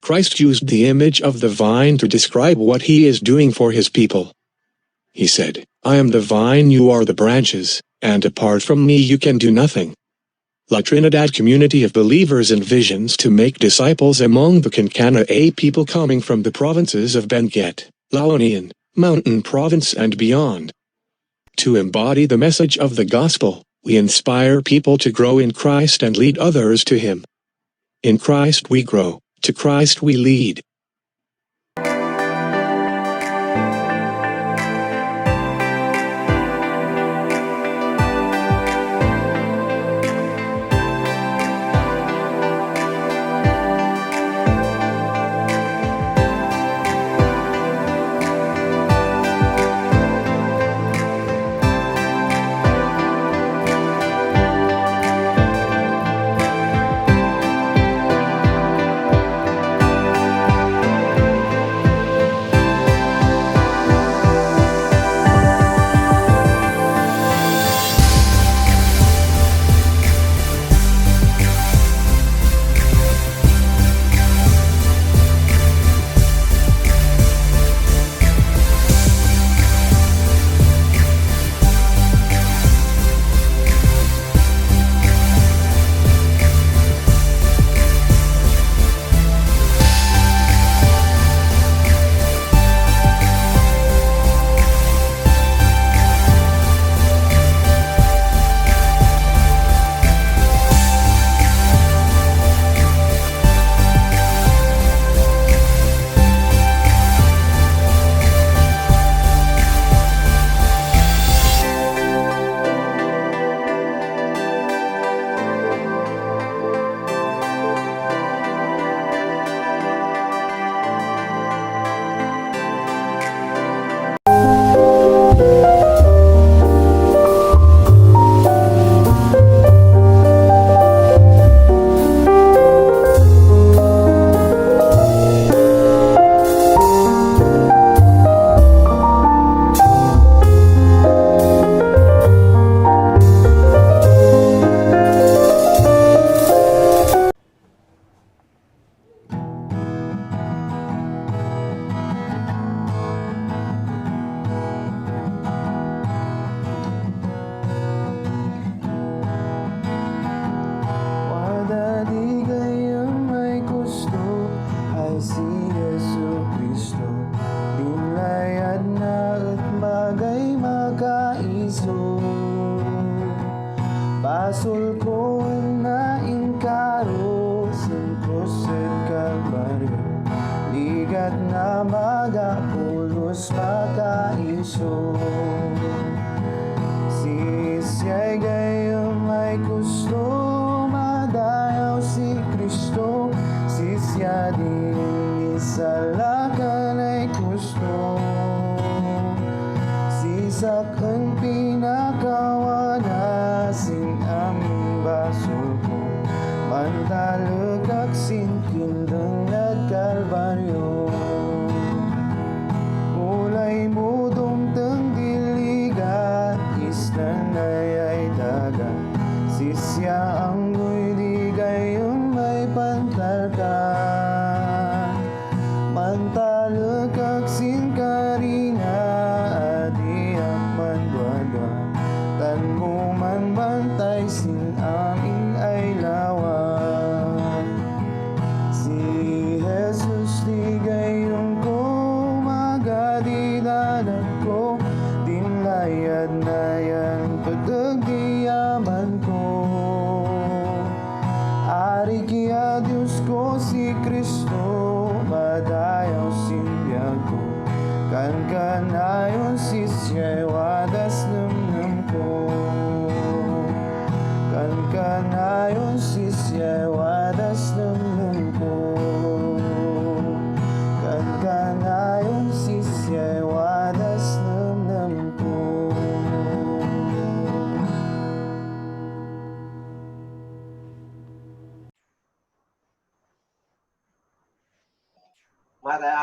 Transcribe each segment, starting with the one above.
Christ used the image of the vine to describe what he is doing for his people. He said, "I am the vine, you are the branches, and apart from me you can do nothing." La Trinidad Community of Believers envisions to make disciples among the Kinkana'a people coming from the provinces of Benguet, La Union, Mountain Province and beyond. To embody the message of the gospel, we inspire people to grow in Christ and lead others to him. In Christ we grow, to Christ we lead.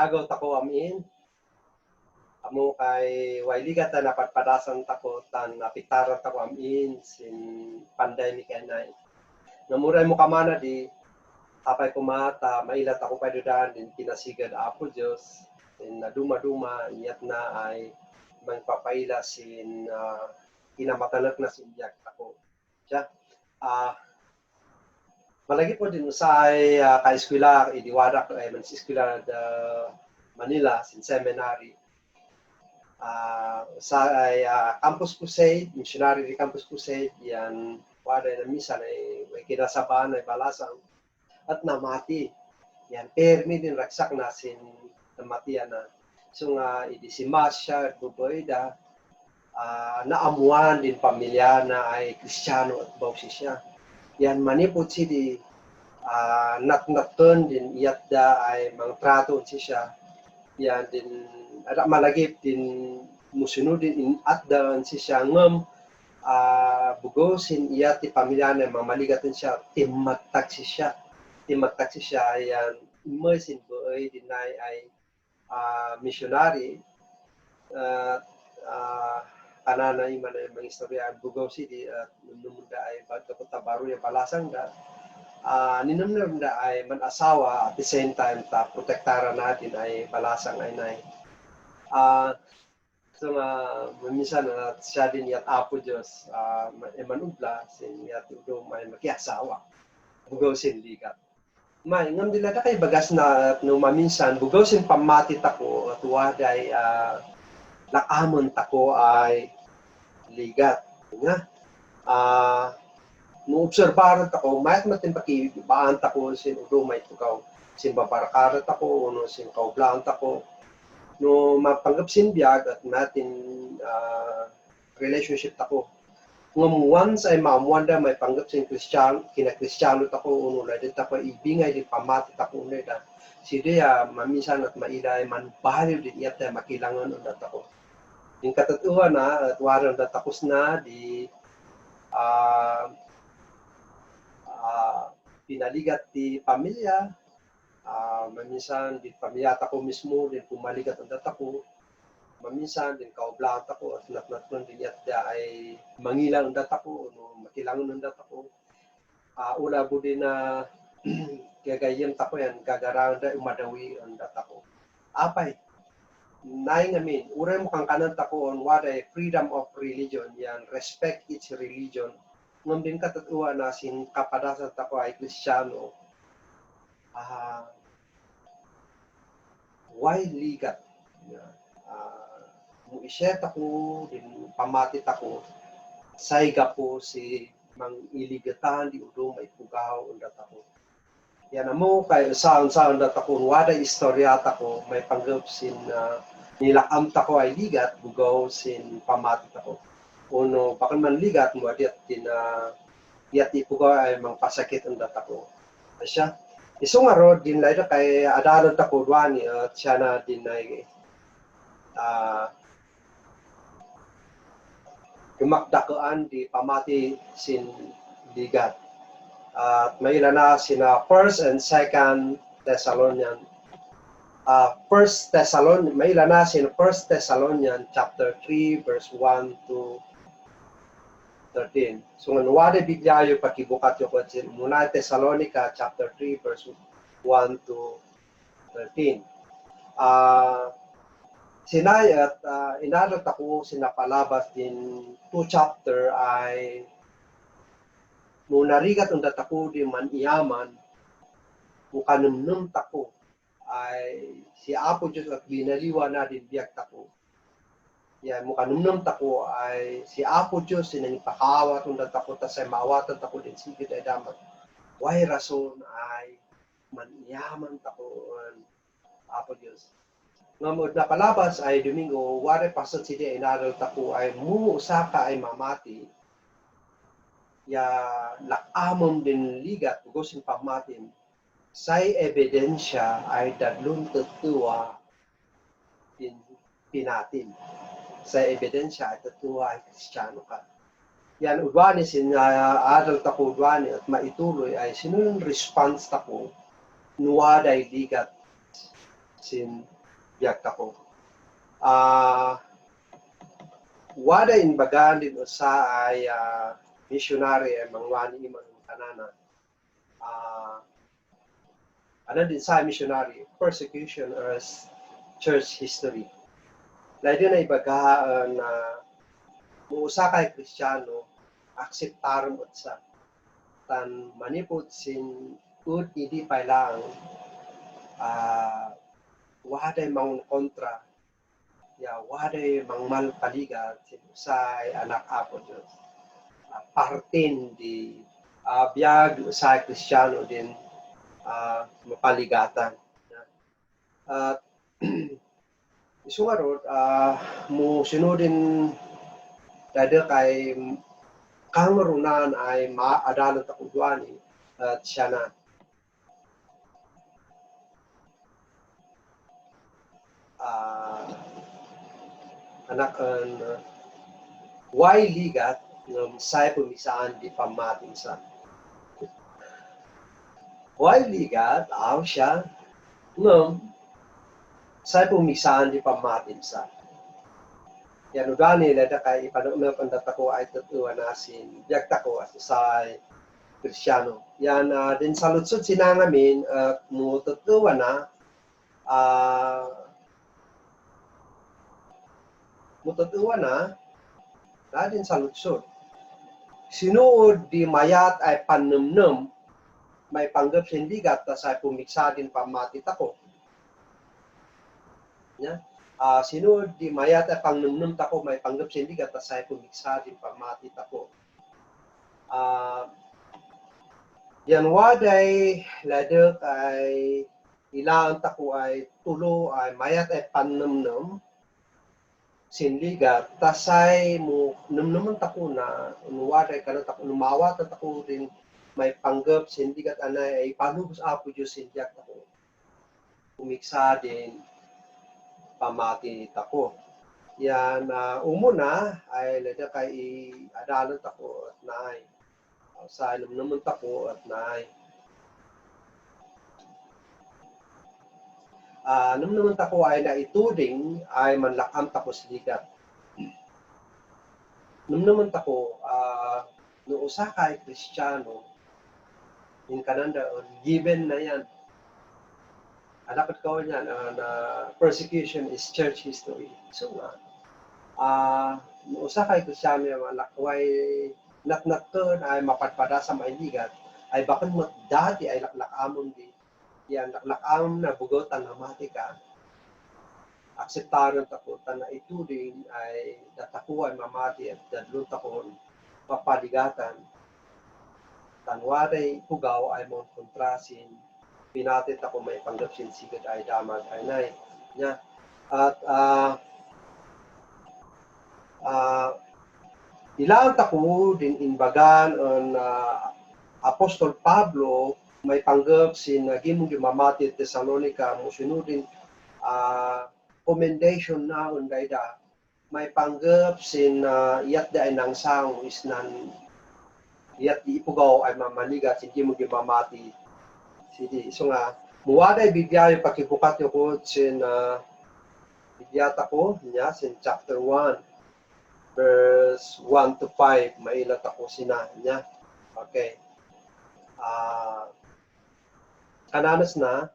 Agaw tako amin. Amo kay wailigat na napatpadasan tako tan napitaran tako amin sin pandemic kanay. Namuray mo kamana di Apay kumata, mailat ako pa doon din kinasigad Apo Diyos. Din na duma-duma, iyat na ay magpapaila sin kinamatalak na sinyak ako. Siya. Malagi po din sa ka-eskwela, idiwadak ay man sa eskwela da Manila, sin seminary. Sa Campus Crusade, missionary di Campus Crusade, yan wala na misa na may kinasabahan na balasang at namati. Yan, permi din raksak na sin namatian na. So nga, idisimas siya at buboyda, naamuan din pamilya na ay Kristiyano at bawsi siya. Yan, manipot si di natnaton din iyat da ay mga trato si siya. Yan din, ada malagip din musunod din at da si siya ngam bugosin iyat ti pamilya na mamaligatan siya, timatag si siya. Timatag si siya, yan, immersin boy din ay missionary kanana yung mga istorya bugaw si at numunda ay pagkaputabaru yung palasang da ninumnum da ay man-asawa at the same time ta protektara natin ay palasang ay nay so nga minsan na siya din yat Apo Diyos manubla sin yat udo may makiasawa bugaw sin ligat may ngam dila da kay bagas na no maminsan bugaw sin pamati tako at waday nakamon tako ay ligat nga no obserbaran tako mayat matin pakibaan tako sin udo may tukaw sin babarakarat ako no sin kaublaan tako no mapanggap sin biag at natin relationship tako ngam once ay maamuanda may panggap sin Kristiyano kina-Kristiyano tako uno la dit tako ibingay di pamati tako uno da siya mamisan at mailay man bahaliw din iyat na makilangan uno tako yung katatuhan na at warang da tapos na di pinaligat di pamilya mamisan di pamilya tako mismo din pumaligat ang datako maminsan din kaublaan tako at natnatnon din yat da ay mangilang ang datako no makilangon ang datako ula po din na gagayem tako yan gagarang da umadawi ang datako apay nai ngamin uray mo kang kanan tako on what a freedom of religion yan respect each religion ngam din katatuwa na sin kapadasan tako ay Kristiyano why ligat mo iset ako din pamati tako sayga po si mang iligatan di udo may pugaw unda tako yan mo kay saan tako wada istorya tako may panggap sin nilakam tako ay ligat bugaw sin pamati tako uno pakan man ligat mo adiat din yat ipugaw ay mang pasakit unda tako asya iso nga rod din layda kay adalod tako duani at siya na din ay gumakdakaan di pamati sin ligat at may na sina 1st and 2nd Thessalonian may na sin 1st Thessalonian chapter 3 verse 1 to 13 so nga wade bigyayo pakibukat yo sin muna Thessalonica chapter 3 verse 1 to 13 sinayat inarat ako sinapalabas din 2 chapter ay munarigat ang datako di man iyaman mukanumnum tako ay si Apo Diyos at binaliwa na din biyak tako yan mukanumnum tako ay si Apo Diyos sinanipakawat ang datako ta say maawatan tako din sigit ay damat why rason ay man iyaman tako Apo Diyos ngamod na palabas ay Domingo, wari pasat siya inaral tako ay muusaka ay mamati. Ya lakamom din ligat, gusin pamatin. Say ebidensya ay dadlong tutuwa din pinatin. Say ebidensya ay tutuwa ay Kristiyano ka. Yan udwani sin aral tako udwani at maituloy ay sinunong response tako nuwaday ligat sin biyak tako. Wada in bagan din sa ay missionary ay mangwani imang kanana. Ano din sa missionary, persecution as church history. Lain na ibagahaan na muusa kay Kristiyano, akseptaron at sa tan manipod sin ud hindi pa lang waday mang kontra ya waday mang malpaligat sin usay anak apo Dios partin di biyag usay Kristiyano din mapaligatan at isungarod mo sinudin dada kay kamarunan ay maadalan ta kudwani at siya na anak an why ligat ng say pumisaan di pamatinsan. Why ligat aw siya ng say pumisaan di pamatinsan. Yan udani leda kay ipanunap ang datako ay tutuwa nasin biag tako as say Kristiyano. Yan din sa lutsod sinangamin mo tutuwa na mututuwa na din sa lutsod. Sinuod di mayat ay panumnum may panggap sindigat ta sa pumiksa din pamati tako. Ya? Sinuod di mayat ay panumnum tako may panggap sindigat ta sa pumiksa din pamati tako. Yan waday ladek ay ilaan tako ay tulo ay mayat ay panumnum sinligat tasay mo numnuman tako na waday kana tako lumawa ta tako rin may panggap sindigat anay ay palubos apo Diyos sindigat tako umiksa din pamati tako yan umuna ay lada kay adalan tako at naay sa numnuman tako at naay numnuman tako ay naituding ay manlakam tako sindigat numnuman tako no usa kay Kristiyano in kananda given na yan dapat ko niyan na persecution is church history so no usa kay Kristiyano yung lakway naknakton ay mapatpada sa mailigat ay bakit dati ay laklakamon di yan laklakam na bugotan na matika akseptaron tako na ituding ay datakuan mamati at dadlon takon papaligatan tanwaday pugaw ay mong kontrasin pinatit ako may panggap sin sigad ay damag ay nay nya at ilang tako din inbagan on Apostol Pablo may panggap sin gimong gimamati at Thessalonica mo sinudin commendation na unday da may panggap sin iyat da ay nangsang isnan iyat di ipugaw ay mamaligat sin gimong gimamati sidi so nga muwaday bigyayo pakibukat yo ko sin bigyata ko niya sin chapter 1 verse 1 to 5 mailat ako sina niya okay kananas na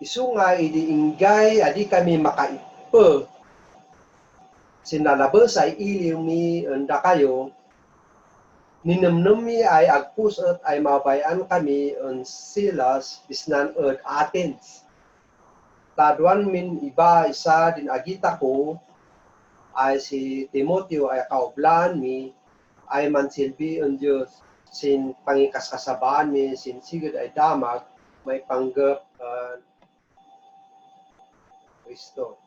isungay idiinggay adi kami makaipo sinalabas ay iliw mi anda kayo ninamnam mi ay agpusot ay mabayan kami on Silas bisnan od Athens taduan min iba isa din agita ko ay si Timoteo ay kaublan mi ay mansilbi on Diyos sin pangikaskasabaan mi sin sigad ay damag may panggap Kristo.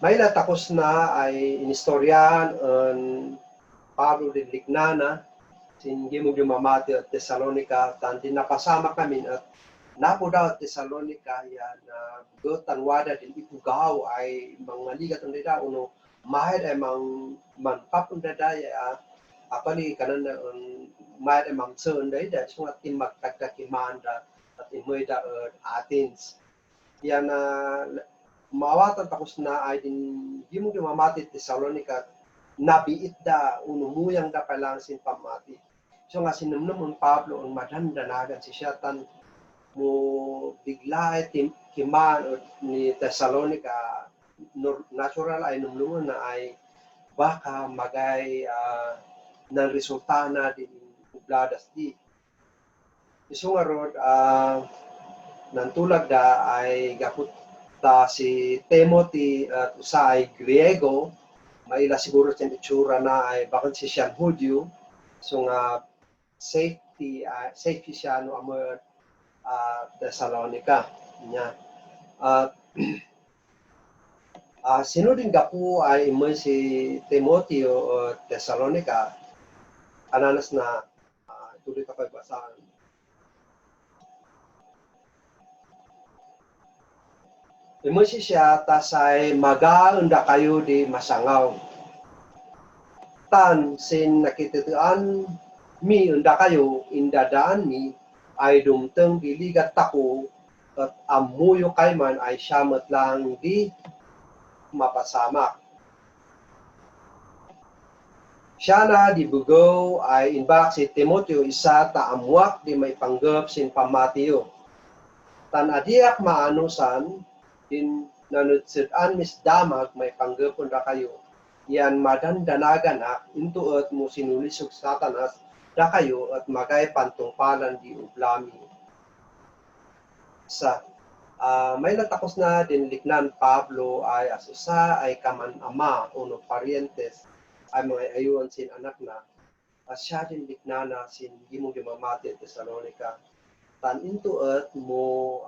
May natakos na ay inistoryahan on Pablo din Lignana sin gimong gumamati at Thessalonica tan din napasama kami at napo daw at Thessalonica yan bugotan wada din ipugaw ay mangaligat ang dada uno mahal ay manpapong dadaya apali kanan na mahal ay mangson dada so at magkagkakimanda at imoy da Athens yan mawatan takos na ay din gimong gumamati at Thessalonica nabiit da unumuyang da palang sin pamati. So nga sinumnum Pablo ang madandanagan si Satan mo bigla kiman ni Thessalonica natural ay numnungan na ay baka magay ng resulta na din ubladas di. Iso nga rod nantulag da ay gapot ta si Timothy at usa ay Griego, maila siguro sa itsura na ay bakit si siyang Hudyo, so nga safety siya no amo Thessalonica niya. Sino din gapo ay imo si Timothy o Thessalonica ananas na tuloy ka pagbasahan. Imo siya tasay magaunda kayo di masangaw. Tan sin nakitituan mi unda kayo indadaan mi ay dumteng biligat tako at amuyo kay man ay siyamat lang di mapasamak. Siya na di bugaw ay inbak si Timoteo isa taamuak di may panggap sin pamatiyo. Tan adiak maanusan din nanudsudan mis damag may panggapon ra kayo. Yan madandanagan into at mo sinulisog satanas da kayo at magay pantungpalan di ublami. Sa may natakos na din liknan Pablo ay asusa ay kaman ama uno parientes ay mga ayuan sin anak na siya din liknana sin gimong gimamati Thessalonica. Tan into at mo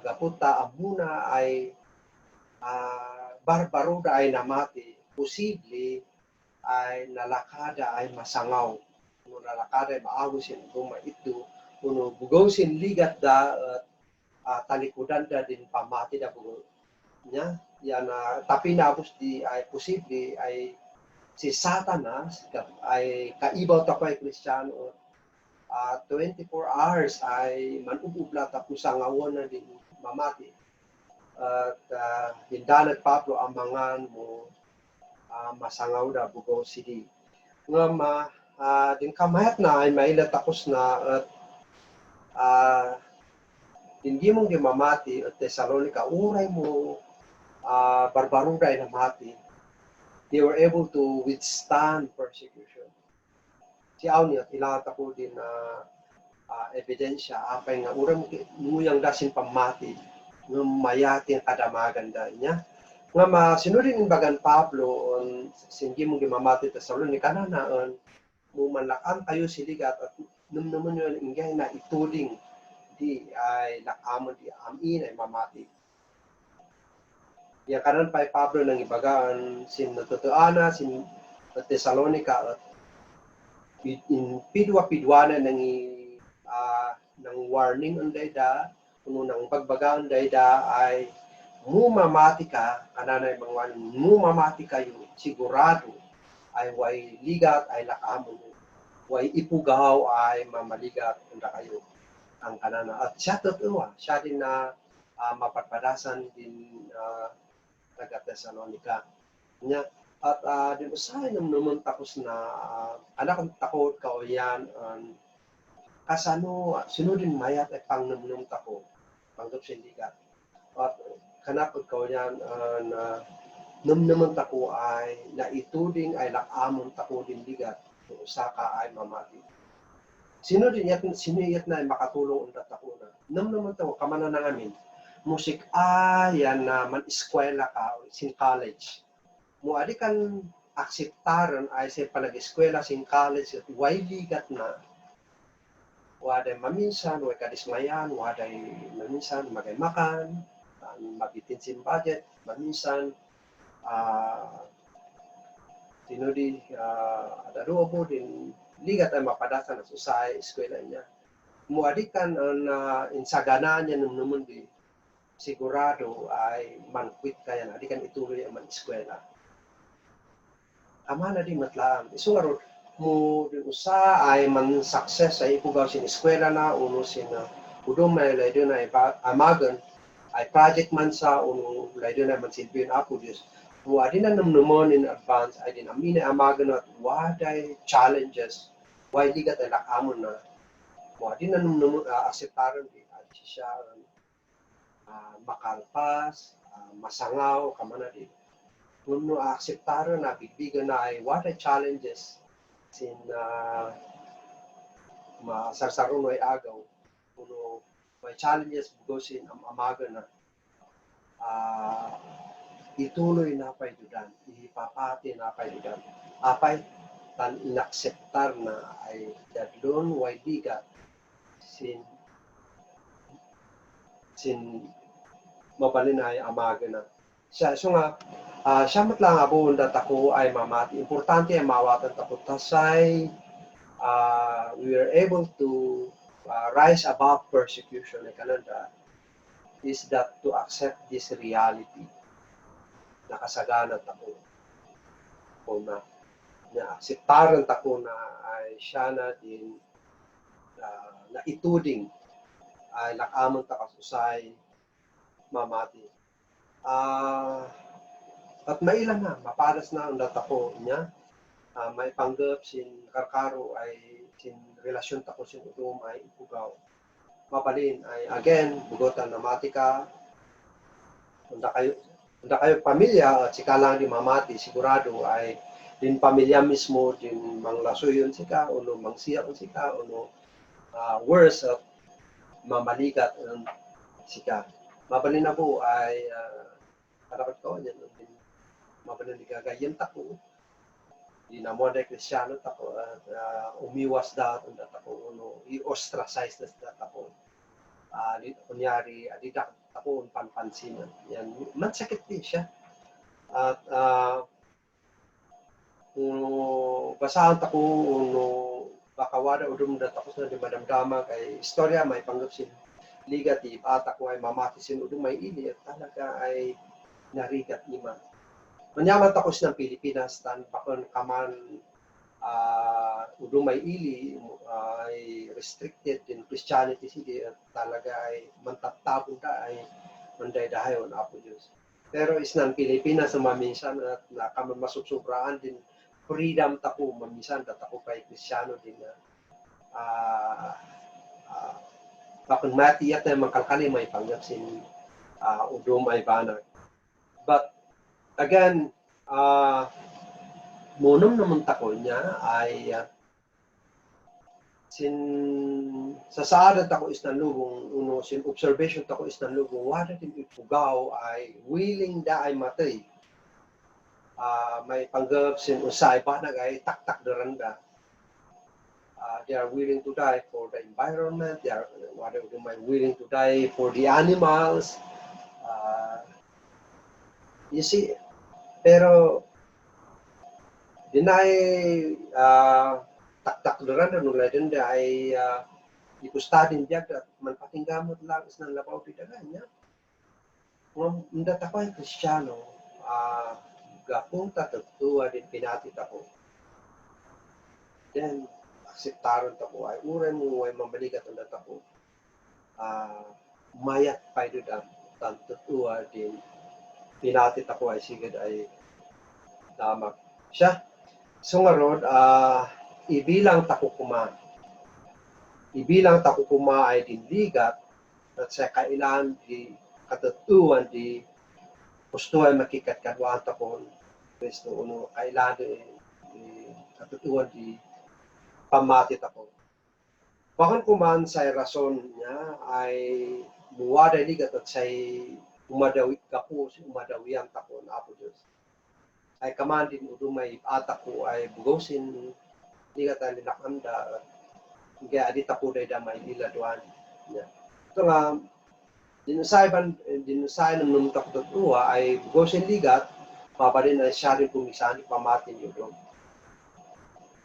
gaputa amuna ay barbaro da ay namati, posible ay nalakada ay masangaw. Kung nalakada ay maago sin guma ito, kung bugaw sin ligat da at talikudan da din pamati da bugaw niya. Yan tapi nabos di ay posible ay si Satanas ay kaibaw ta ko ay Kristiyano 24 hours ay manububla tapos ang awon na din mamati. At hindanag Pablo ang mga mo masangaw da bugaw sidi. Nga din kamayat na ay maila tapos na at hindi mong gimamati at Thessalonica, uray mo barbaro da ay namati. They were able to withstand persecution. Si Aun niya, tilata ko din na ebidensya, apay nga, urang muyang dasin pamati, ng mayating kadamagan da niya. Nga sinudin ng bagan Pablo, hindi mong gimamati Thessalonica na naan, mumanlakan kayo siligat at naman yun ingay na ituling di ay lakamon di amin ay mamati. Yang kanan pa Pablo nang ibagaan sin natutuana sin Thessalonica at in pidwa-pidwana nang warning ang dayda kuno nang pagbagaan dayda ay mumamati ka kananay mga mumamati kayo sigurado ay way ligat ay lakamon way ipugaw ay mamaligat unda kayo ang kanana at siya totoo siya din na mapagpadasan din taga Thessalonica niya. At din usahay naman tapos na anak ang takot ka o yan kasano sinudin mayat ay pangnamnam tako panggap sindigat at kanapod ka o yan na namnaman tako ay naituding ay lakamon tako din ligat usaka ay mamati. Sino din siniyat na ay makatulong undat tako na namnaman tako kamana na amin musik yan na man eskwela ka sin college mo adi kan akseptaran ay sa panag-eskwela sin college at way ligat na waday maminsan way kadismayan waday maminsan magay makan mabitin sin budget maminsan tinudi adarubo din ligat ay mapadasan sa sa eskwela niya mo adi kan insagana niya naman di sigurado ay manquit kaya adi kan ituloy ang man-eskwela. Ama na di matlaan. Isungaro mo din usa ay man success ay ipugaw sin eskwela na uno sin udom may laydo na amagan ay project man sa uno laydo na man silbiyon apo Dios Adi na naman in advance ay din amin ay amagan at waday challenges why di ka tayo lakamon na adi na naman akseptaran di at siya makalpas masangaw kamana di kuno akseptaran na bigbigan na ay waday challenges sin masarsaron ay agaw kuno may challenges bugosin ang amagan na ituloy na pa'y dudan, ipapati na pa'y dudan. Apay, tan inakseptar na ay dadlon way bigat sin mabalin ay amaga na. Siya, so nga, siya matlang abon dat ako ay mamati. Importante ay mawatan tako tasay we are able to rise above persecution in Canada is that to accept this reality. Nakasagana ako o na akseptaran tako na ay siya na din na ituding ay lakamon ta kasusay mamati. At mailan na mapadas na ang datako niya may panggap sin karkaro ay sin relasyon tako sin utom ay ipugaw. Mapalin ay again bugotan na matika unda kayo pamilya at sika lang di mamati sigurado ay din pamilya mismo din manglasuyon sika o no mangsiyak sika o no worse at mamaligat sika mabalin na po ay karapat ko yan din mabalin ni gagayan tako di na mo de kristyano tako umiwas da unda tako no i-ostracize na tako kunyari adidak ako panpansinan. Yan, mansakit din siya. At basahan ako baka wala udum dat ako sa di madamdama kay istorya may panggapsin ligative at ako ay mamatisin udum may ili at talaga ay narigat ima. Manyaman ako sa Pilipinas tan pakon kaman udum may ili ay restricted in Christianity hindi at talaga ay mantatabong ka ay manday dahayon apo Diyos. Pero isnang Pilipinas na maminsan at nakaman masusubraan din freedom tako maminsan dat ako kay Kristiyano din na bakit matiyat na magkalkali may panggap sin udum ay banag. But again, monom naman tako niya ay sin sasaadat ako is nanlubong uno sin observation tako is nanlubong wala din ipugaw ay willing da ay matay may panggap sin usay pa nagay tak-tak deranda they are willing to die for the environment they are willing to die for the animals you see pero dinay tak-tak doran na nula din ay ipustadin diag at manpatinggamot lang is nang labaw pidagan niya. Nda tako ay Kristiyano, gapong tatuwa din pinatit ako. Then, akseptaron tako ay uran mo ay mambalikat ang datako. Mayat pa doon ang tatuwa din pinatit ako ay sigad ay damak siya. So nga rod, ibilang takukuma ay dinligat at sa kailan di katutuan di gusto ay makikatkadwaan takon Kristo uno kailan di katutuan di pamati takon. Bakit kuman sa rason niya ay muwada ligat at say umadawit ka po si umadawian takon apo Diyos. Ay kamandin udumay atak ko ay bugosin ligat ay linakanda kaya adita po day damay iladuan niya. Ito nga dinusay ng numtak tuwa ay bugosin ligat papadin ay siya rin pumisani pamatin yun doon.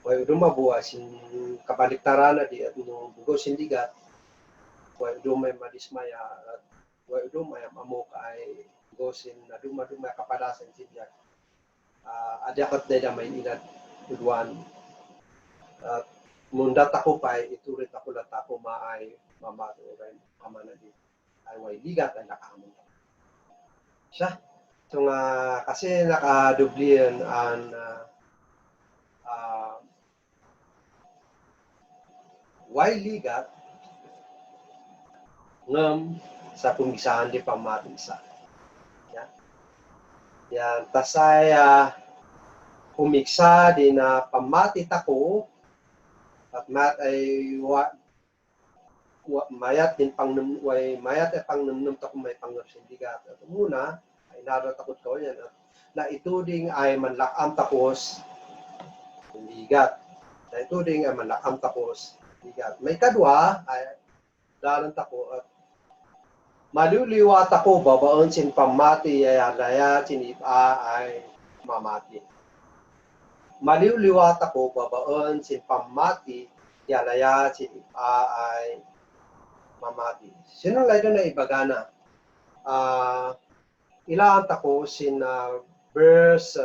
Way udum mabuwa sin kabaliktaran na di at nung bugosin ligat way udum may madismaya at way udum may amok ay bugosin na dumay kapadasan siya. Adyakat na may inad udwan at mundat ako pa iturit ako lat ako maay mamato rin kamana di ay way ligat ay nakamon siya So nga kasi nakadublian ang ligat ngem sa pumisahan di pamatisa. Yan, tasay pumiksa din na pamati tako at mat ay mayat din mayat ay pangnumnum tako may pangsindigat. At muna ay naratakot ko yan na ito ding ay manlakam tapos sindigat. Na ito ding ay manlakam tapos sindigat. May kadwa ay dalan tako at maluliwat ako babaon sin pamati ayalaya sinipa ay mamati. Maluliwat ako babaon sin pamati ayalaya sinipa ay mamati. Sino lang na ibagana? Ilaan tako sin verse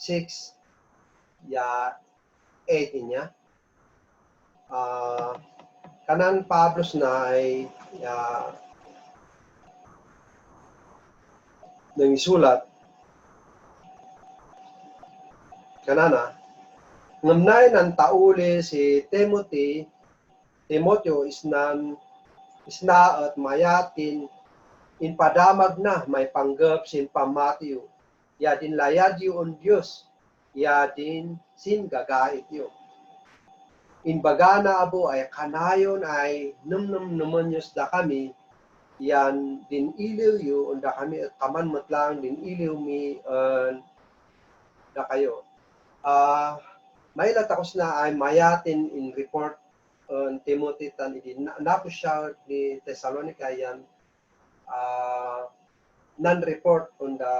6 ya 8 niya. Kanan Pablos na ay nang isulat kanana ngamnay ng tauli si Timoteo isna at mayatin in padamag na may panggap sin pamatiyo ya din layad yun Diyos ya din sin gagait yo in bagana abo ay kanayon ay naman yus da kami yan din iliw yu unda kami at kaman matlang din iliw mi da kayo. May latakos na ay mayatin in report on Timothy tan idin napos siya ni Thessalonica yan non-report on the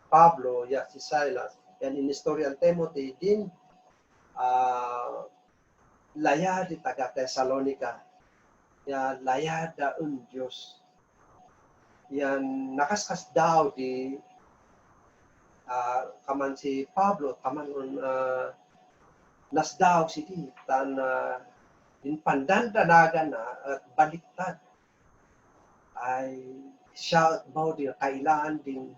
Pablo ya si Silas yan in historian Timothy din laya di taga Thessalonica ya layada un Diyos. Yan nakaskas daw di kaman si Pablo, kaman nas daw si di tan din pandandanagan na at baliktad ay siya bao di kailangan din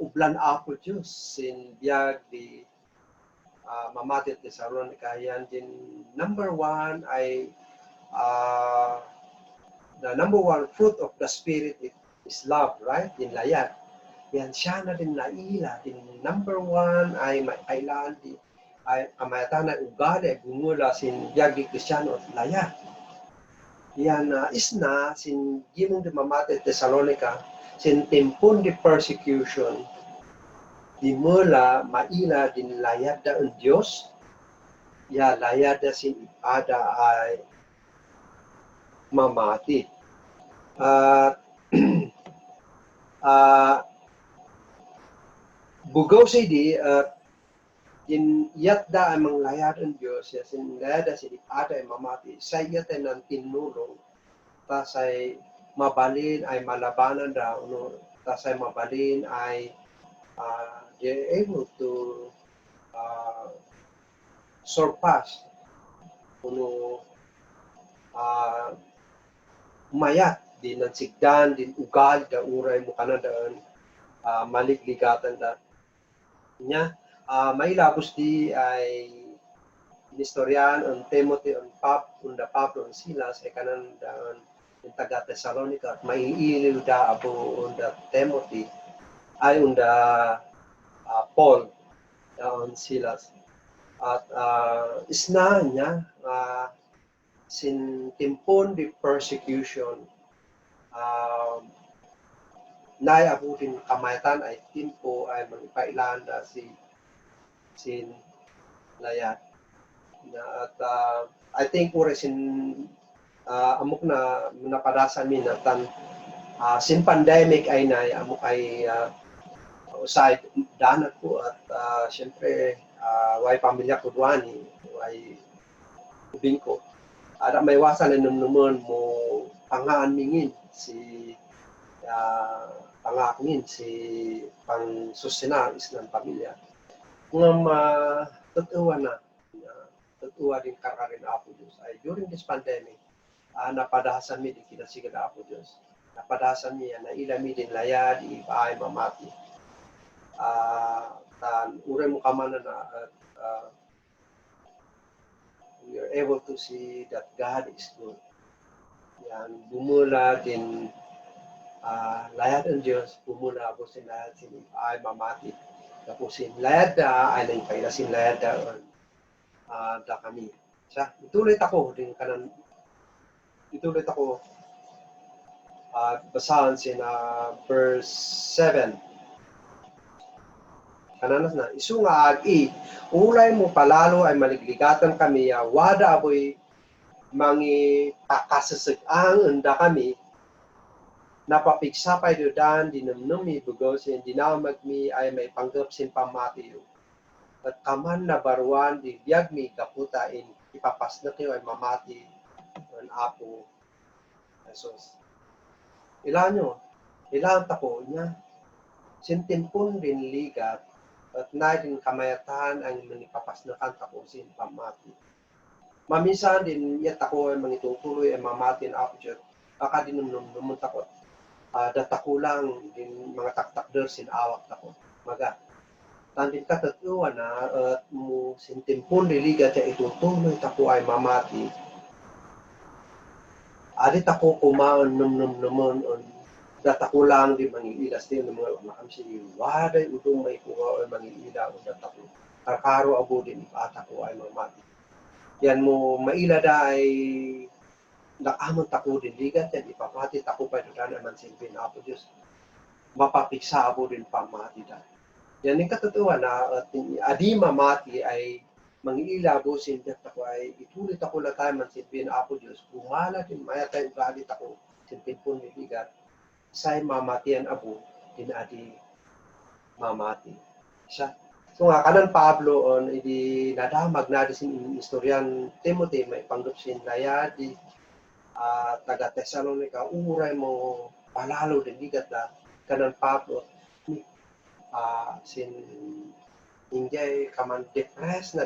ublan apo Diyos sin biyag di mamatit ni Thessalonica yan din number 1 ay the number 1 fruit of the Spirit is love, right? Din layad. Yan siya na din naila. Din number 1 ay kailangan di ay kamayatan na ugali gumula sin yagi Kristiyano at layad. Yan isna sin gimong di mamate Thessalonica sin timpon di persecution di mula maila din layad da ang Diyos ya layad da sin ipada ay mamati. Bugaw si di in yatda ay manglayad ang Diyos ya sin layada si ipada ay mamati sa yata ng tinulong tasay mabalin ay malabanan daw no tasay mabalin ay they're able to surpass kuno mayat din ang sigdan din ugal da uray mo kanadaan maligligatan da nya may labos di ay historian on Timothy on Pablo on Silas ay kanan daan yung taga Thessalonica at may iliw da abo on da Timothy ay on da Paul on Silas at isna niya sin timpon di persecution naiabutin kamayatan ay timpo ay magpailan na sin layat at I think uri sin amok na napadasan min tan sin pandemic ay amok ay usay danat ko at syempre way pamilya ko duani way ubing ko ada may wasan na naman mo pangaan mingin si pangakmin si pang susina isang pamilya ngam totoo na totoo din kararin Apo Diyos ay during this pandemic napadahasan mi di kinasigan Apo Diyos napadasan niya na ilami din layad ipaay mamati. Tan ure mo kamana na we are able to see that God is good. Yan bumula din layad ang Diyos, bumula po sin layad sin ipaay mamati. Tapos sin layad da ay nang kaila sin layad da kami. Siya ituloy ako din kanan ituloy ako basahan sin verse 7. Kananas na, isu nga ag-i, ulay mo palalo ay maligligatan kami, wada aboy mangi pakasasag-ang unda kami, napapiksapay dodan, dinumnumi bugosin, dinamag mi ay may panggap sin pamatiyo. At kaman na baruan, di biyag mi kaputain, ipapas na kayo ay mamati, ang apo, Jesus. Ilan tako niya, sintimpun din ligat, at na din kamayatan ang manipapasnakan tako sin pamati. Mamisan din yat ako ay mangitutuloy ay mamatin ako dyan. Baka din naman tako. Datako lang din mga taktakder sin awak tako. Maga. Tandin katatuan na at mo sintimpun liligat ya itutuloy tako ay mamati. Adit ako kumaan naman datako lang di mangiilas din ng mga makamsi waday udong may kuha o mangiila o datako karkaro abo din ipatako ay mamati yan mo maila da ay nakamon tako din ligat yan ipapati tako pa doon naman silbin apo Diyos mapapiksa abo din pamati da yan yung katotohanan na adi mamati ay mangiila abo sin datako ay itulit ako la tayo man silbin apo Diyos kumala din maya tayo galit ako silbin po niligat say mamatian abo dinadi mamati siya so nga kanan Pablo on idi nadamag na sin istoryan Timothy may panggap sin layadi taga Thessalonica uray mo palalo din ligat na kanan Pablo sin injay kaman depressed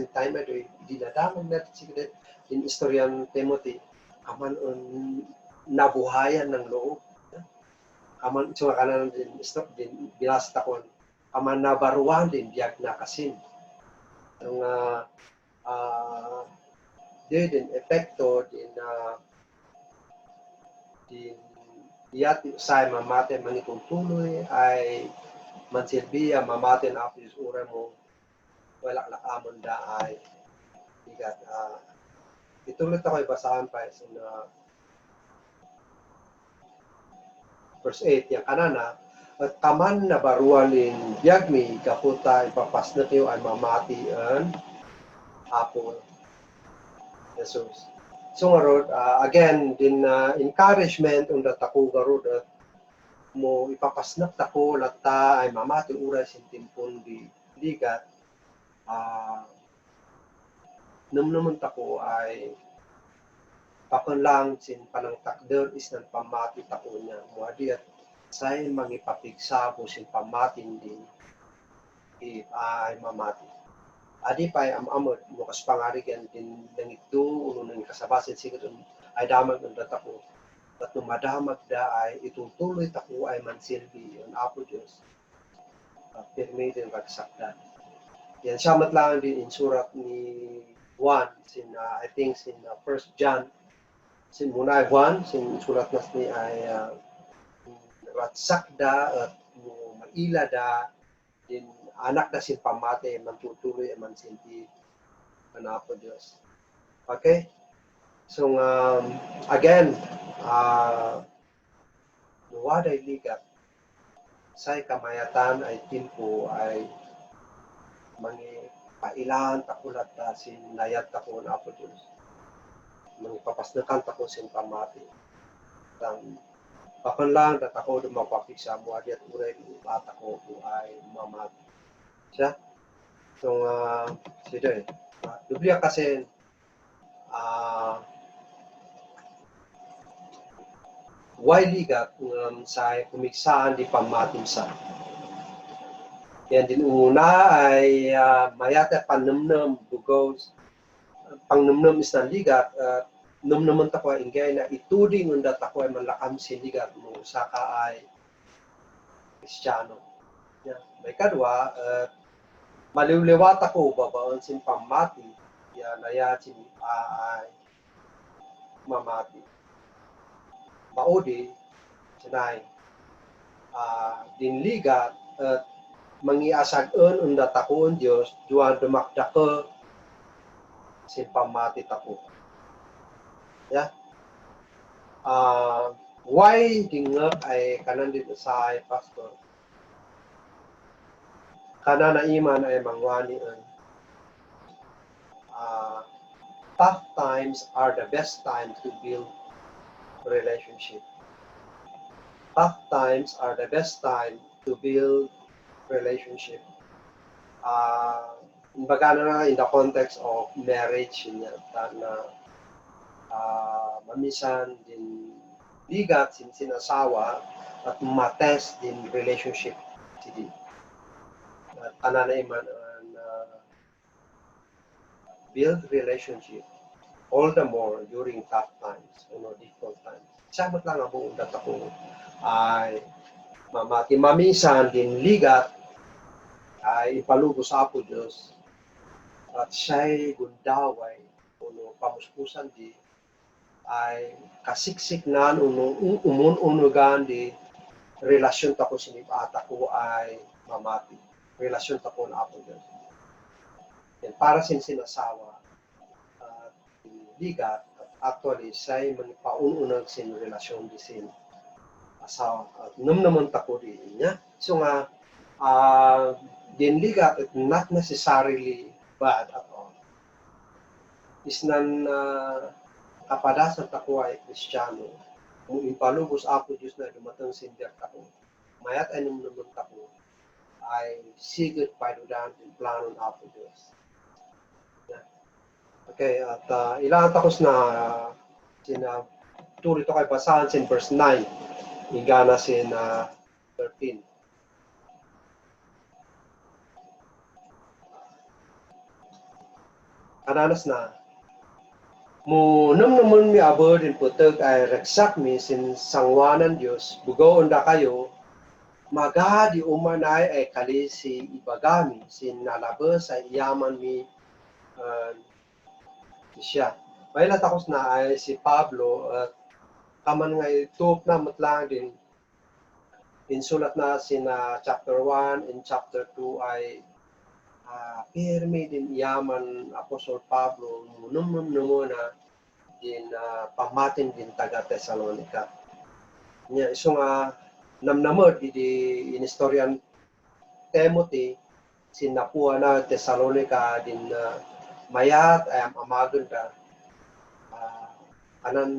in time ado di nadamag na siguro din istoryan Timothy kaman on nabuhayan ng loob aman so kanan din stop din binasta kon aman nabaruan din biag na kasin ang din epekto din din yat say mamate manitutuloy ay mansilbiya mamate na apis ura mo wala lakamon da ay bigat ituloy ta koy basahan pa sin verse 8, yung kanana, at kaman na baruanin biyagmi, kaputa, ipapas na kayo ay mamatian, apo, Jesus. So, ngarod, again, din encouragement, unda tako garod, at mo ipapas na tako, lata ay mamati uray sintimpon di ligat, naman tako ay pakon lang sin panang takder is ng pamati tako niya. Muadi at say mangipapigsa po sin pamatin din ay mamati. Adi pa ay amamod mukas pangarigan din ng ito uno ng kasabasin siguro ay damag ng datako. At numadamag da ay itutuloy tako ay mansilbi yung apo Diyos. Pirmi din ragsakdan. Yan siyamat lang din in surat ni Juan sin I think sin 1 John sin munay Juan, sin sulat nas ni ay ratsak da at maila da din anak na sin pamate mantutuloy man sinti anapo Dios. Okay? So again, waday ligat say kamayatan ay timpo ay mangi pailan takulat sin layat tako na apo Dios. Magpapasnakan tako sin pamati. Pakon lang dat ako dumapapiksa mo adi at uray at ako ay mamati. Siya? So, sida Biblia kasi why ligat sa kumiksaan di pamatin sa. Yan din una ay mayata panumnum bugos pangnumnum is na ligat num naman tako ingay na ituding unda tako ay manlakam sinigat mo saka ay Kristiyano. Yeah. May kadwa, maliwliwat ako babaon sin pamati, yan aya sin ay mamati. Maudi, sinay, dinligat at mangiasag-on unda takoon Diyos, duwan dumakdaka sin pamati tako. Yeah. Why dingak ay kanan dito sa ay pastor? Kana na iman ay mangwani tough times are the best time to build relationship. Tough times are the best time to build relationship. Baga na in the context of marriage niya na mamisan din bigat sin sinasawa at matest din relationship sidi. Kana na iman build relationship all the more during tough times, difficult times. Sabot lang ang buong data ko ay mamati mamisan din ligat ay ipalugo sa Apo Diyos at siya'y gundaway pamuspusan di ay kasiksik na umunugan di relasyon tako sinipata ko ay mamati. Relasyon tako na Apo Diyos. Yan, para sin sinasawa ligat actually siya'y manipaununag sin relasyon di sin asawa. At naman tako di niya. So nga, din ligat it not necessarily bad at all. Isnan kapadasan tako ay Kristiyano, kung impalubos Apo Diyos na dumatang sindiyak tako, mayat ay naman tako ay sigit paidudan in planon Apo Diyos. Okay, at ilang takos na tuloy to kay basahan sin verse 9, hingga na sin 13. Kananas na, munam naman mi abo din putag ay reksak mi sin sangwanan Diyos, bugaw onda kayo, maga di umanay ay kali si ibagami, sin nalabas ay iyaman mi siya. May natakos na ay si Pablo at kaman nga itop na matlang din insulat na sin chapter 1 and chapter 2 ay pirmi din iyaman Apostol Pablo num na din pamatin din taga Thessalonica. Nya iso nga namnamod di inistoryan Timothy sinapuan na Thessalonica din mayat ay amagon ka anan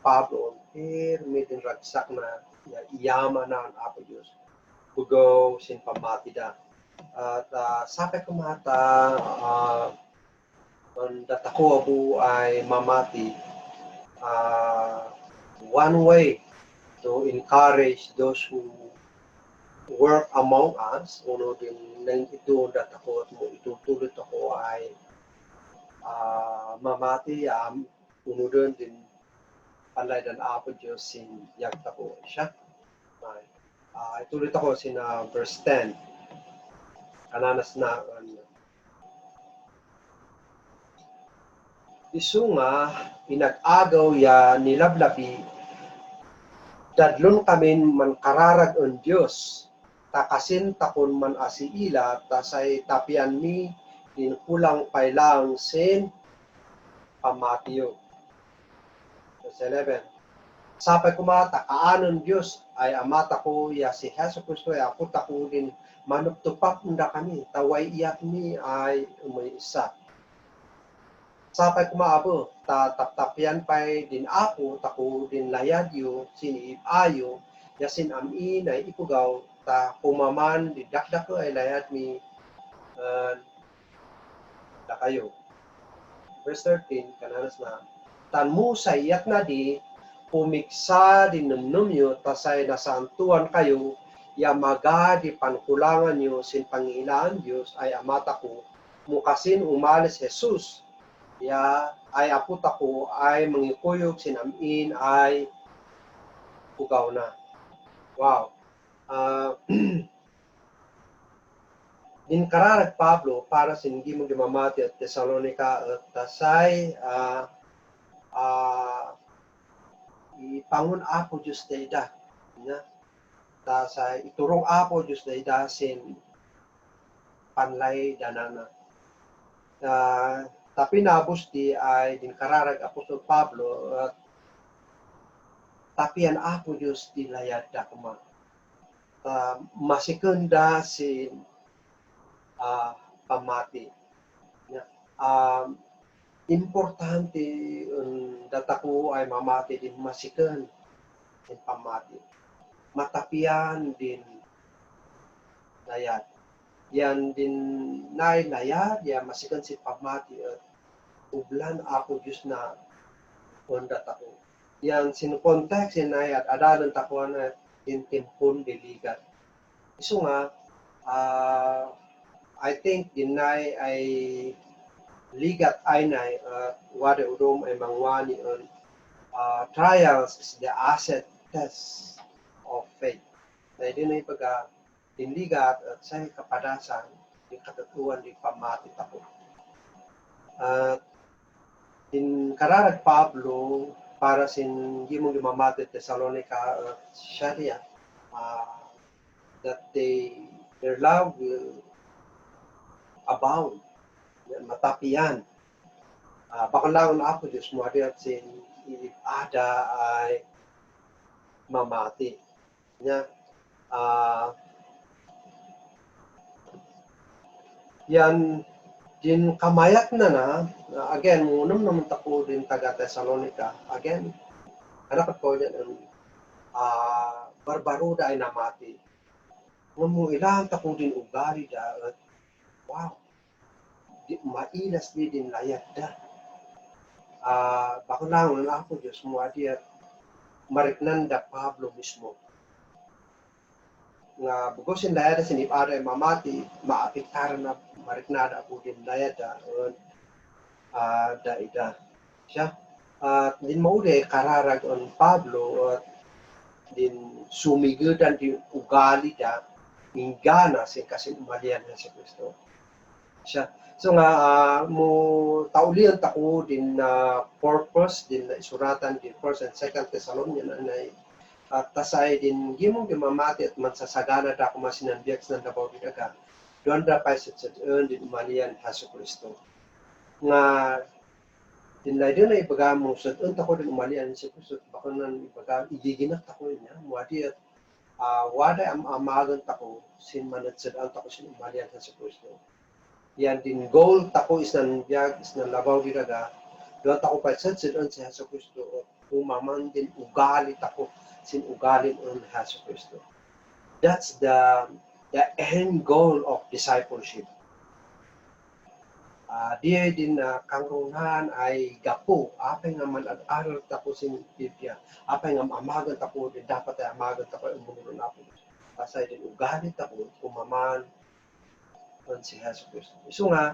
Pablo pirmi din ragsak na iyaman na ang Apo Diyos bugaw sin pamati da at sapay kumata ang datako abu ay mamati one way to encourage those who work among us, uno din nang ito datako at mo itutulot ako ay mamati uno din palay dan Apo Diyos sin yagta ko siya. Itulit ako sin verse 10. Kananas na isu nga inag-agaw ya nilablabi dadlon kami man kararag on Diyos takasin takon man asiila tasay tapian mi din kulang pailang sin pamatiyo. Verse 11. Sapay kumata kaanon Diyos ay amata ko ya si Hesus Kristo ay ako tako din manuptupak unda kami taway iyak mi ay umay isa. Sapay kumaabo tataptapian pay din ako tako din layadyo sinib ayo yasin amin ay ipugaw ta kumaman di dakdak ko ay layad mi da kayo. Verse 13 kananas na tanmo sayak na di pumiksa din numnumyo tasay nasantuan kayo yamaga di pankulangan nyo sin Panginoon Diyos ay amata ko mukasin umalis Jesus Ya, ay apot ako ay mangikuyog sinamin ay ugaw na. Wow. Dinkararag Pablo para sa hindi mo dumamati at Thessalonica at tasay ipangun apo Diyos dayda. Nya, tasay iturong apo Diyos dayda sin panlay danana. Tapi nabos di ay dinkararag Apostol Pablo at tapi an apo Diyos di layad da kuma. Masikunda sin pamati. Importante dataku ay mamati din masikan din pamati. Matapian din layad. Yan din layad, ya masikan si pamati at ublan ako Diyos na dataku. Yan sin konteks sin layad, adalan takuan na din timpon diligat. Iso nga, I think dinay ay ligat ay nay wade udom ay mangwani on trials is the asset test of faith. Na din ay pagka dinligat at sa kapadasan di katatuan di pamati tako. In kararag Pablo para sin gimong dimamati Thessalonica at Sharia that their love will abound. Matapian. Bakalangon ako Diyos mo at sin ada ay mamati. Nya, yan din kamayat na again, munam naman tako din taga Thessalonica. Again, anak ko yan barbaruda ay namati. Ngamu ilang tako din ugali da at wow, mailas din layad da. Bakalangon ako Diyos mo at mariknan da Pablo mismo. Nga bugosin layad sinip ada mamati, maapiktaran na mariknada ako din layad da ida. Siya, din maude kararag on Pablo at din sumigadan di ugali da minggana sin kasi umalian na si Kristo. Siya. So nga, mo taulian tako din purpose, din na isuratan din 1st and 2nd Thessalonians na tasay din gimong dimamati at mansasagana da kumasinanbiyak ng dabaw di daga. Doon da pa sa din umalian Haso Kristo. Nga, din na ibaga mo sa tako din umalian si Kristo. Baka nan ibaga, igiginak tako niya. Mwadi at wada amagan tako sin manatsadaan tako sin umalian Haso Kristo. Yan din goal tako is nan biyag is nan labaw di daga. Doon tako pa sa Haso Kristo at umaman din ugali tako sin ugali on Haso Kristo. That's the end goal of discipleship. Diya din kangrungan ay gapo. Apay nga man aral tako sin Biblia. Apay nga amagan tako din dapat ay amagan tako ang munuro na po. Pasay din ugali tako umaman on si Haso Kristo. So nga,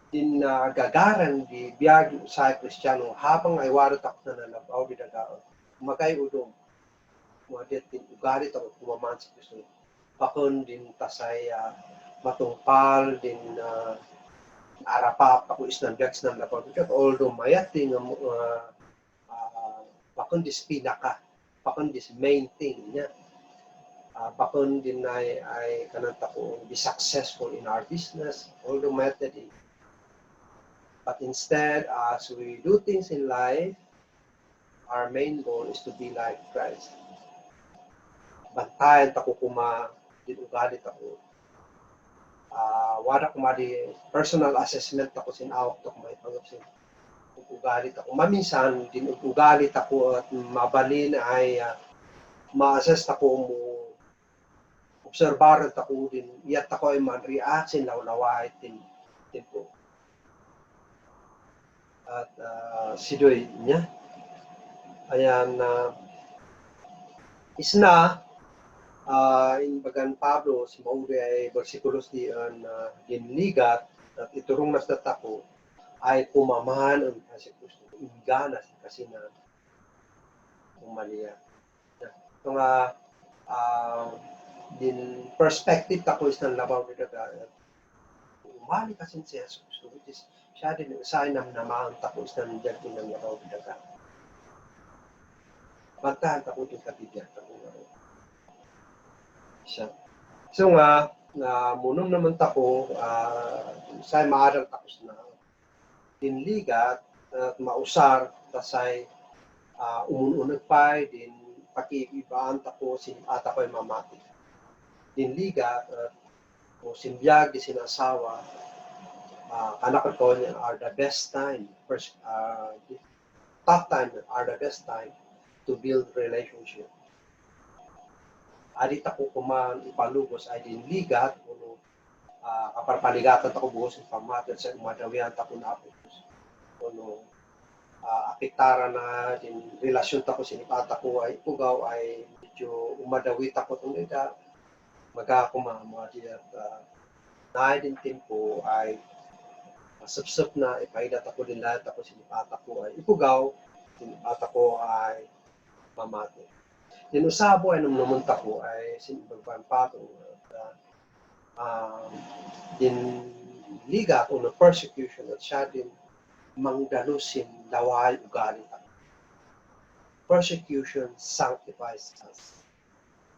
din gagaran di biyag sa Kristiyano habang ay waro tako na nalabaw di dagaon. Magay udong mga din ugali tako umaman si Kristo. Bakon din tasay matungpal din arapap ako isang gags ng labaw di dagaon. Although mayat din bakon dis pinaka, bakon dis main thing niya. Bakon din ay kananta ko be successful in our business, although method. But instead, as we do things in life, our main goal is to be like Christ. Bantayan tako kuma, din ugali tako. Wala kuma di personal assessment tako sin awak to kumay pangapsin. Ugali tako. Maminsan, din ugali tako at mabalin ay ma-assess tako mo obserbaran tako din, iyat ako ay man-react sin lawlaway din po. At sidoy niya. Ayan, isna, in bagan Pablo, si Maude ay versikulos di ginligat at iturong nas datako, ay pumamahan ang kasi gusto ingana kasi na umaliya. So nga din perspective tako is ng labaw ni daga umali kasi si Jesus Kristo which is siya din usahay na namahan tako is ng din ng labaw ni daga. Magtahan tako din kabigyan tako nga. Siya. So nga munong naman tako say maadang tapos na dinligat at mausar tasay umununag pa din pakibibaan tako sinipata ko mamati dinligat o simbiyag di sinasawa anak ko niya are the best time first tough time are the best time to build relationship. Adi tako kuman ipalugos ay dinligat kuno kaparpaligatan tako buhos sa pamatat sa umadawian tako na apos kuno apektara na din relasyon tako sinipata ko ay ugaw ay medyo umadawi tako tong ida magkakumama di at na din tempo ay sapsap na ipaida tako din lahat ako sinipata ko ay ipugaw sinipata ko ay mamati. Din usabo ay namunta ko ay sinibang patong din liga ko na persecution at siya din mangdalusin laway ugali ta. Persecution sanctifies us.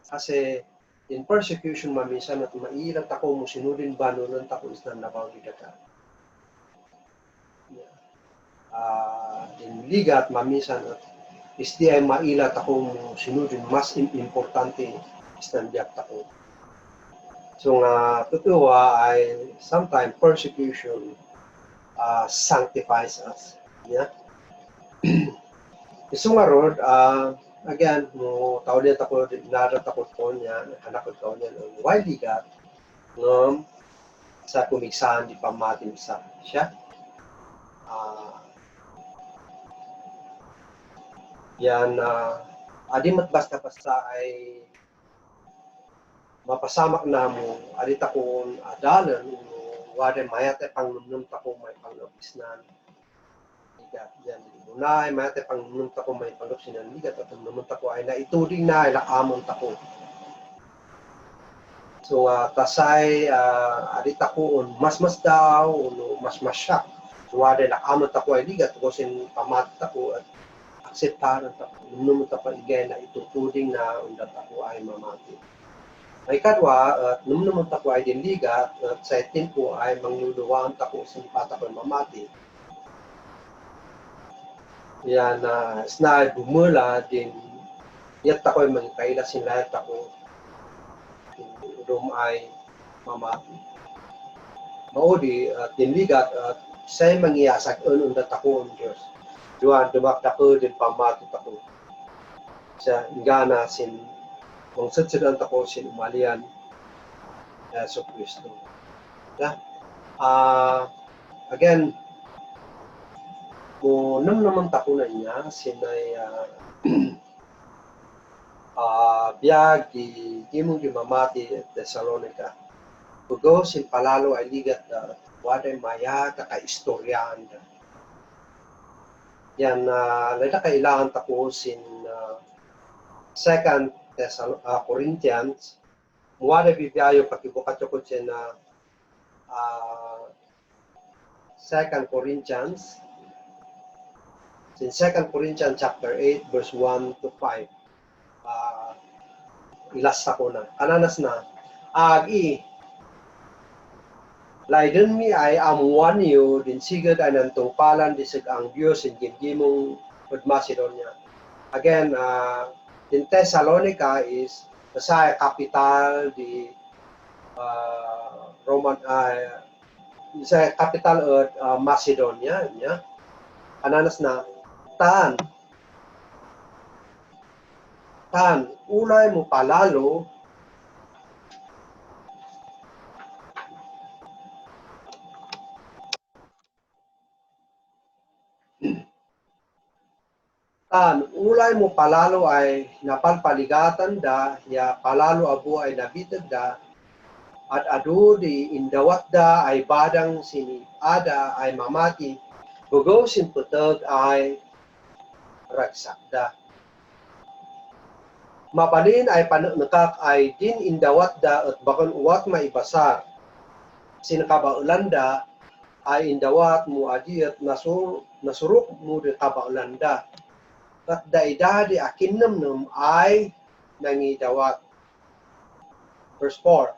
Kasi in persecution maminsan at mailat ako mo sinudin banunan tako is na nabaw ni daga. In liga at maminsan at isdi ay mailat ako mo sinudin mas importante is nandiyak tako. So nga totoo ay sometimes persecution sanctifies us. Yeah. So nga rod, again, mo tawid ako narat ako ko niya, anak ko niya ng wiligat ng sa kumiksahan di pamatin sa siya. Yan adi basta ay mapasamak na mo adi takon adalan wade mayate pangnumnum tako may panglobisnan ligat yan unay mayate pangnumnum tako may panglobisnan ligat at naman tako ay naituding na ilaamon tako so tasay adi tako mas daw mas shock wade ilaamon tako ay ligat kosin pamat tako at akseptaran tako num tako igay na itutuding na undat ako ay mamati. Ay kadwa, nung naman tako ay dinliga, at sa tempo ay mangluluwaan tako sa pata ko mamati. Yan, na bumula din, yat tako ay mangkaila sinlayat ako, rum ay mamati. Maudi, dinliga, at sa'y mangiyasak, unundat ako ang Diyos. Dumakda ko din pamati tako. Sa ingana sin kung sadsadan tako sin umalian Yesu Kristo. Yeah. Again, kung naman tako na niya sinay biyag di mong gimamati at Thessalonica. Kugo sin palalo ay ligat waday maya kaka-istoryaan da. Yan, lada kailangan tako sin 2 Corinthians, muwada bibiyayo pakibukat ko siya na 2 Corinthians, in 2 Corinthians chapter 8, verse 1 to 5, ilas ako na, kananas na, agi, laiden mi ay amuan niyo, din sigad ay nantungpalan, disig ang Diyos, in gimgimong Macedonia. Again, in Thessalonica is sa capital di Roman sa capital of Macedonia nya ananas na tan ulay mo palalo ulay mo palalo ay napalpaligatan da, ya palalo abo ay nabitag da, at adu di indawat da ay badang sini ada ay mamati, Bugo sin putag ay ragsakda. Mabalin ay panakak ay din indawat da at bakon uwat maibasar. Sinakabaulanda ay indawat mo adi at nasuruk mo di kabaulanda. At daida di akinam ay nangidawat. Verse 4.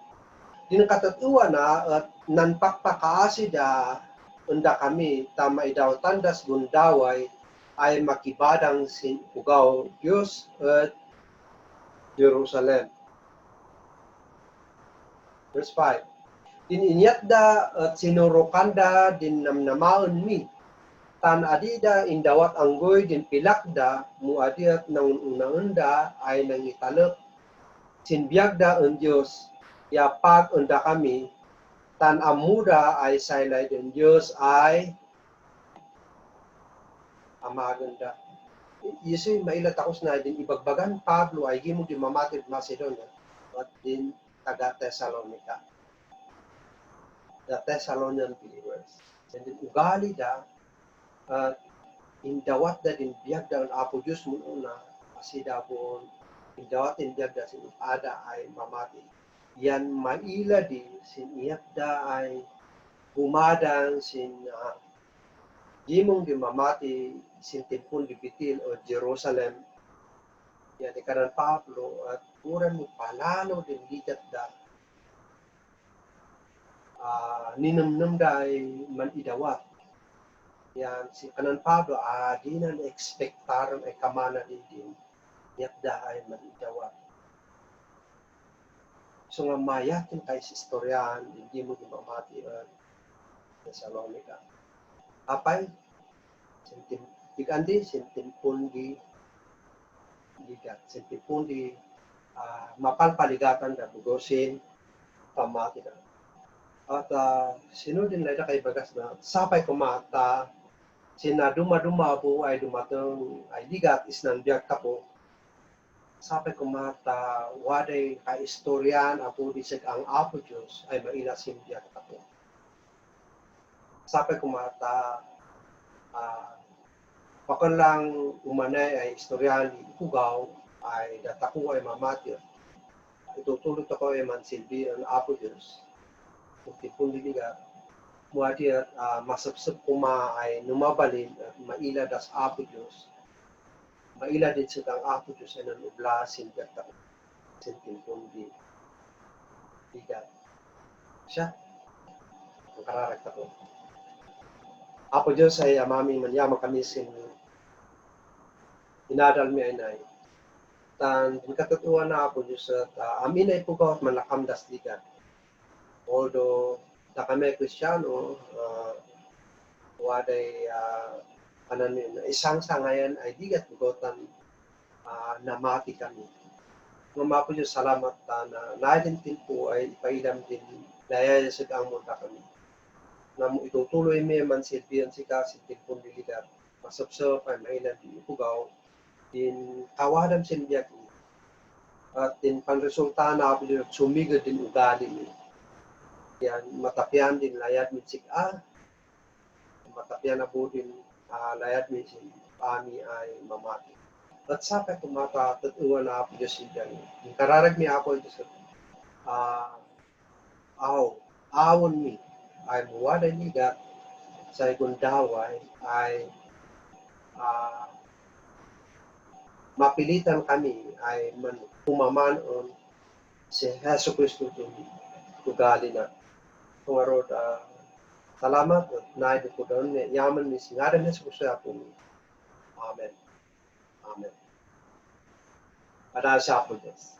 Dinakatatuwa na at nanpakpakaasi da unda kami tama idaw tandas gundaway ay makibadang sin ugaw Diyos at Jerusalem. Verse 5. Dininyatda at sinurukanda din namnamaon mi. Tan adida indawat anggoy din pilakda mu adiat nang unaunda ay nangitalep. Sinbiyagda ang Diyos yapag unda kami. Tan amuda ay saylay din Diyos ay amaganda. Yesu mailat ako na din ibagbagan Pablo ay gimo di mamatid Macedonia at din taga Thessalonica. The Thessalonian believers. And din ugali da at indawat da din biyag da ang Apo Diyos mo na asida po indawat din biyag da sin ada ay mamati. Yan maila di sin iyak da ay bumadang sin gimong di mamati sin tempon di Bitil o Jerusalem. Yan ikaran Pablo at puran mo palalo din ligat da ninamnam da ay manidawat. Yan si kanan Pablo di na expectaran ay kamana din iyak da ay manidawat. So nga mayakin kay sa istoryahan hindi mo di mamati at Thessalonica. Apay Ikandi sentipun di ligat, sentipun di mapalpaligatan na bugosin pamati na. At sino din na kay bagas na sapay kumata sina duma-duma po ay dumatong ay ligat isnang biyak tapo sapay kumata waday ka istoryan apo disig ang Apo Diyos ay mailasim biyak tapo. Sapay kumata Pakon lang umanay ay istoryahan di Pugaw ay dataku ay mamati. Itutulot ako ay mansilbi ang Apo Diyos. Kung diliga, muadi at masapsap kuma ay numabalin at maila das Apo Diyos. Maila din sa ang Apo Diyos ay nanublasin gata. Sintin kung di ligat. Siya, ang kararagta ko. Apo Diyos ay amami manyama kami sin inadal mi ay nay. Tan katutuan na Apo Diyos at amin ay pugaw at malakamdas ligat. Although na kami Kristiyano, waday isang sangayan ay digat pugotan namati kami. Ng Apo Diyos salamat na naidintin po ay ipailam din daya sa ang munda kami. Na itutuloy mi man silbihan si kasi tipon diligat masapsap ay mailan di ipugaw din kawadam sinbiyak ni at din panresulta na Apo Diyos sumigod din ugali ni yan matapian din layad mi sik matapian na po din layad mi sin pani ay mamati at sapay kumata tatuwa na Apo Diyos siya yung kararag mi Apo Diyos awon mi ay muwada ligat sa igundaway ay mapilitan kami ay pumamanon si Hesus Kristo tugali na. Tungarod, salamat at naibig ko doon. Yaman ni singaran ni Hesus Kristo po. Amen. Amen. Para sa po, Diyos.